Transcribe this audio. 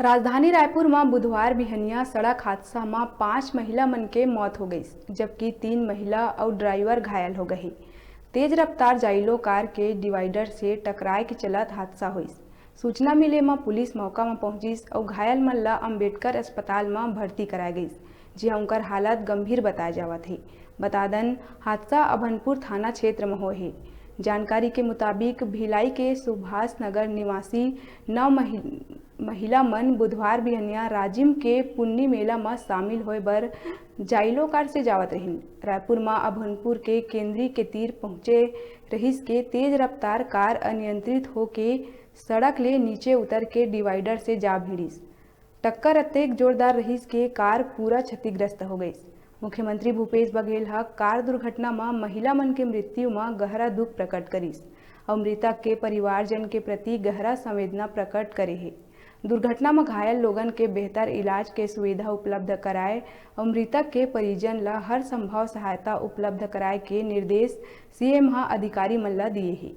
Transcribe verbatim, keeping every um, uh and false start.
राजधानी रायपुर म बुधवार बिहनिया सड़क हादसा म पांच महिला मन के मौत हो गइस, जबकि तीन महिला अउ ड्राइवर घायल हो गए। तेज रफ्तार जाइलो कार के डिवाइडर से टकराए के चलत हादसा होइस। सूचना मिले म पुलिस मौका म पहुंचिस अउ घायल मन ल अंबेडकर अस्पताल म भर्ती कराए गइस, जिहां उनकर हालत गंभीर बताए जावत हे। बता दन, हादसा अभनपुर थाना क्षेत्र म होए हे। जानकारी के मुताबिक, भिलाई के सुभाष नगर निवासी नौ महि-, महिला मन बुधवार बिहनिया राजिम के पुन्नी मेला म शामिल होए बर जाइलो कार से जावत रहिन। रायपुर म अभनपुर के केंद्री के तीर पहुंचे रहिस के तेज रफ्तार कार अनियंत्रित होके सड़क ले नीचे उतर के डिवाइडर से जा भिड़िस। टक्कर अतेक जोरदार रहिस के कार पूरा क्षतिग्रस्त हो गइस। मुख्यमंत्री भूपेश बघेल ह कार दुर्घटना म महिला मन के मृत्यु म गहरा दुख प्रकट करिस अउ मृतक के परिवारजन के प्रति गहरा संवेदना प्रकट करे हे। दुर्घटना म घायल लोगन के बेहतर इलाज के सुविधा उपलब्ध कराए अउ मृतक के परिजन ल हर संभव सहायता उपलब्ध कराए के निर्देश सीएम ह अधिकारी मन ल दिए हे।